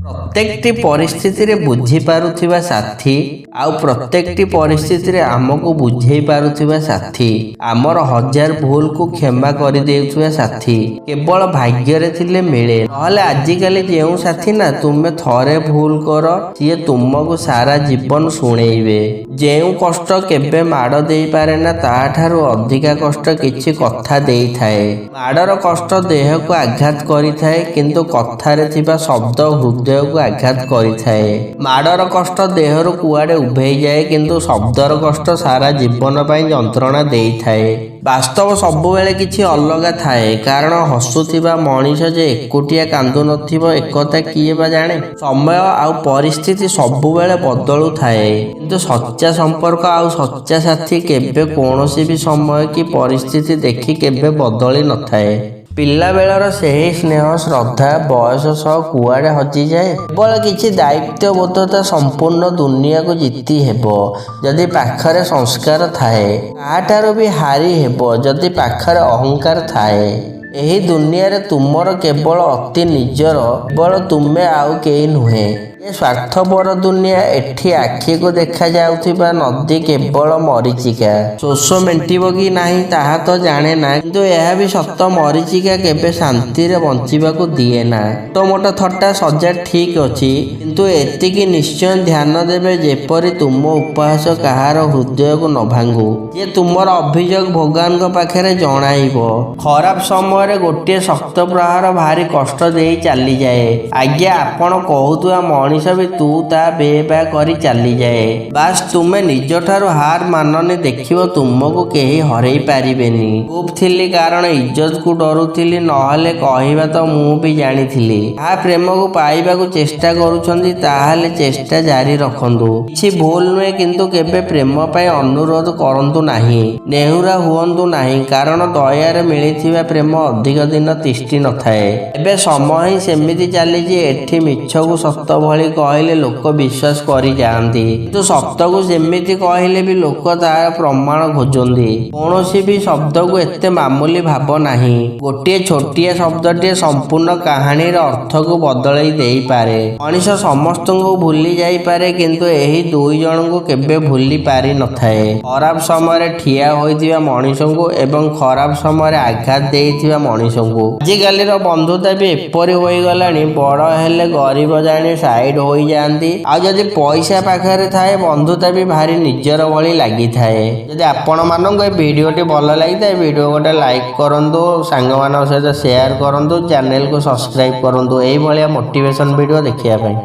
ପ୍ରତ୍ୟେକଟି ପରିସ୍ଥିତିରେ ବୁଝିପାରୁଥିବା ସାଥୀ ଆଉ ପ୍ରତ୍ୟେକଟି ପରିସ୍ଥିତିରେ ଆମକୁ ବୁଝେଇ ପାରୁଥିବା ସାଥୀ, ଆମର ହଜାର ଭୁଲକୁ କ୍ଷମା କରିଦେଉଥିବା ସାଥୀ କେବଳ ଭାଗ୍ୟରେ ଥିଲେ ମିଳେ। ନହେଲେ ଆଜିକାଲି ଯେଉଁ ସାଥୀ ନା, ତୁମେ ଥରେ ଭୁଲ କର, ସିଏ ତୁମକୁ ସାରା ଜୀବନ ଶୁଣେଇବେ। ଯେଉଁ କଷ୍ଟ କେବେ ମାଡ଼ ଦେଇପାରେ ନା, ତାଠାରୁ ଅଧିକା କଷ୍ଟ କିଛି କଥା ଦେଇଥାଏ। ମାଡ଼ର କଷ୍ଟ ଦେହକୁ ଆଘାତ କରିଥାଏ, କିନ୍ତୁ କଥାରେ ଥିବା ଶବ୍ଦ ହୃଦୟକୁ ଆଘାତ କରିଥାଏ। ମାଡ଼ର କଷ୍ଟ ଦେହରୁ କୁଆଡ଼େ ଉଭେଇଯାଏ, କିନ୍ତୁ ଶବ୍ଦର କଷ୍ଟ ସାରା ଜୀବନ ପାଇଁ ଯନ୍ତ୍ରଣା ଦେଇଥାଏ। ବାସ୍ତବ ସବୁବେଳେ କିଛି ଅଲଗା ଥାଏ, କାରଣ ହସୁଥିବା ମଣିଷ ଯେ ଏକୁଟିଆ କାନ୍ଦୁ ନଥିବ, ଏକଥା କିଏ ବା ଜାଣେ? ସମୟ ଆଉ ପରିସ୍ଥିତି ସବୁବେଳେ ବଦଳୁଥାଏ, କିନ୍ତୁ ସଚ୍ଚା ସମ୍ପର୍କ ଆଉ ସଚ୍ଚା ସାଥୀ କେବେ କୌଣସି ବି ସମୟ କି ପରିସ୍ଥିତି ଦେଖି କେବେ ବଦଳି ନଥାଏ। ପିଲାବେଳର ସେହି ସ୍ନେହ ଶ୍ରଦ୍ଧା ବୟସ ସହ କୁଆଡ଼େ ହଜିଯାଏ। କେବଳ କିଛି ଦାୟିତ୍ୱବୋଧତା ସମ୍ପୂର୍ଣ୍ଣ ଦୁନିଆକୁ ଜିତି ହେବ ଯଦି ପାଖରେ ସଂସ୍କାର ଥାଏ। କାହାଠାରୁ ବି ହାରି ହେବ ଯଦି ପାଖରେ ଅହଙ୍କାର ଥାଏ। ଏହି ଦୁନିଆରେ ତୁମର କେବଳ ଅତି ନିଜର, କେବଳ ତୁମେ, ଆଉ କେହି ନୁହେଁ। ଏ ସ୍ୱାର୍ଥପର ଦୁନିଆ, ଏଠି ଆଖିକୁ ଦେଖାଯାଉଥିବା ନଦୀ କେବଳ ମରୀଚିକା। ଶୋଷ ମେଣ୍ଟିବ କି ନାହିଁ ତାହା ତ ଜାଣେ ନା, କିନ୍ତୁ ଏହା ବି ସତ, ମରୀଚିକା କେବେ ଶାନ୍ତିରେ ବଞ୍ଚିବାକୁ ଦିଏ ନା। ଛୋଟ ମୋଟ ଥଟ୍ଟା ସଜା ଠିକ୍ ଅଛି, କିନ୍ତୁ ଏତିକି ନିଶ୍ଚୟ ଧ୍ୟାନ ଦେବେ ଯେପରି ତୁମ ଉପହାସ କାହାର ହୃଦୟକୁ ନ ଭାଙ୍ଗୁ, ଯିଏ ତୁମର ଅଭିଯୋଗ ଭଗବାନଙ୍କ ପାଖରେ ଜଣାଇବ। ଖରାପ ସମୟରେ ଗୋଟିଏ ଶକ୍ତ ପ୍ରହାର ଭାରି କଷ୍ଟ ଦେଇ ଚାଲିଯାଏ। ଆଜ୍ଞା ଆପଣ କହୁଥିବା ମଣିଷ ବି ତୁ ତା ବେ ବା କରି ଚାଲିଯାଏ। ବାସ୍, ତୁମେ ନିଜଠାରୁ ହାର ମାନନି, ଦେଖିବ ତୁମକୁ କେହି ହରେଇ ପାରିବେନି। ଚୁପ୍ ଥିଲି କାରଣ ଇଜ୍ଜତକୁ ଡରୁଥିଲି, ନହେଲେ କହିବା ତ ମୁଁ ବି ଜାଣିଥିଲି। ଯାହା ପ୍ରେମକୁ ପାଇବାକୁ ଚେଷ୍ଟା କରୁଛନ୍ତି, ତାହେଲେ ଚେଷ୍ଟା ଜାରି ରଖନ୍ତୁ, କିଛି ଭୁଲ ନୁହେଁ। କିନ୍ତୁ କେବେ ପ୍ରେମ ପାଇଁ ଅନୁରୋଧ କରନ୍ତୁ ନାହିଁ, ନେହୁରା ହୁଅନ୍ତୁ ନାହିଁ, କାରଣ ଦୟାରେ ମିଳିଥିବା ପ୍ରେମ ଅଧିକ ଦିନ ତିଷ୍ଠି ନଥାଏ। ଏବେ ସମୟ ହିଁ ସେମିତି ଚାଲିଛି। ଏଠି ମିଛକୁ ସତ ଭଳି କହିଲେ ଲୋକ ବିଶ୍ୱାସ କରିଯାଆନ୍ତି, କିନ୍ତୁ ସତକୁ ଯେମିତି କହିଲେ ବି ଲୋକ ତାର ପ୍ରମାଣ ଖୋଜନ୍ତି। କୌଣସି ବି ଶବ୍ଦକୁ ଏତେ ମାମୁଲି ଭାବ ନାହିଁ। ଗୋଟିଏ ଛୋଟିଆ ଶବ୍ଦଟିଏ ସମ୍ପୂର୍ଣ୍ଣ କାହାଣୀର ଅର୍ଥକୁ ବଦଳେଇ ଦେଇପାରେ। ମଣିଷ ସମସ୍ତଙ୍କୁ ଭୁଲି ଯାଇପାରେ, କିନ୍ତୁ ଏହି ଦୁଇ ଜଣଙ୍କୁ କେବେ ଭୁଲି ପାରିନଥାଏ: ଖରାପ ସମୟରେ ଠିଆ ହୋଇଥିବା ମଣିଷଙ୍କୁ ଏବଂ ଖରାପ ସମୟରେ ଆଘାତ ଦେଇଥିବା ମଣିଷଙ୍କୁ। ଆଜିକାଲିର ବନ୍ଧୁତା ବି ଏପରି ହୋଇଗଲାଣି, ବଡ଼ ହେଲେ ଗରିବ ଜାଣି ସାଇଡ୍ ହୋଇଯାଆନ୍ତି, ଆଉ ଯଦି ପଇସା ପାଖରେ ଥାଏ, ବନ୍ଧୁତା ବି ଭାରି ନିଜର ଭଳି ଲାଗିଥାଏ। ଯଦି ଆପଣମାନଙ୍କୁ ଏ ଭିଡ଼ିଓଟି ଭଲ ଲାଗିଥାଏ, ଭିଡ଼ିଓ ଗୋଟେ ଲାଇକ୍ କରନ୍ତୁ, ସାଙ୍ଗମାନଙ୍କ ସହିତ ସେୟାର କରନ୍ତୁ, ଚ୍ୟାନେଲକୁ ସବସ୍କ୍ରାଇବ୍ କରନ୍ତୁ ଏଇଭଳିଆ ମୋଟିଭେସନ୍ ଭିଡ଼ିଓ ଦେଖିବା ପାଇଁ।